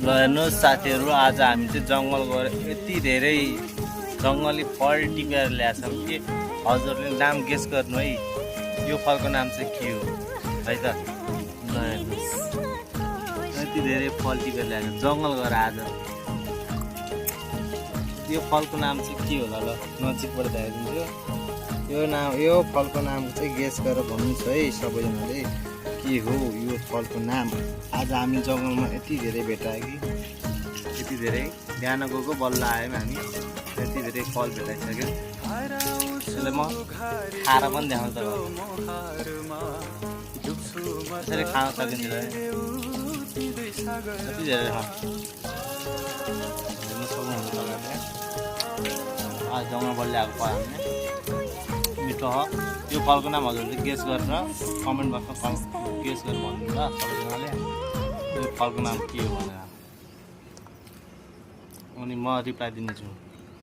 ल हेर्नुहोस् साथीहरू, आज हामी चाहिँ जङ्गल गएर यति धेरै जङ्गली फल टिपेर ल्याएछौँ कि हजुरले नाम गेस गर्नु है, यो फलको नाम चाहिँ के हो है त। ल हेर्नुहोस्, यति धेरै फल टिपेर ल्याएको जङ्गल गएर आज। यो फलको नाम चाहिँ के होला? ल नजिकबाट देखाइदिन्छु। यो फलको नाम चाहिँ गेस गरेर भन्नुहोस् है सबैजनाले, के हो यो फलको नाम। आज हामी जङ्गलमा यति धेरै भेटायो कि यति धेरै बिहान गएको बल्ल आयौँ हामी, यति धेरै फल भेटाइसक्यो। यसले म खाएर पनि देखाउँछ, यसरी खान सकिन्छ यति धेरै सक्नुहुन्छ तपाईँहरूले। आज जङ्गलबाट ल्याएको फल हामीले मिठो हो। यो फलको नाम हजुरले गेस गरेर कमेन्ट बक्समा गेस गरेर भन्नु ल सबैजनाले, यो फलको नाम के हो भनेर, अनि म रिप्लाई दिनेछु।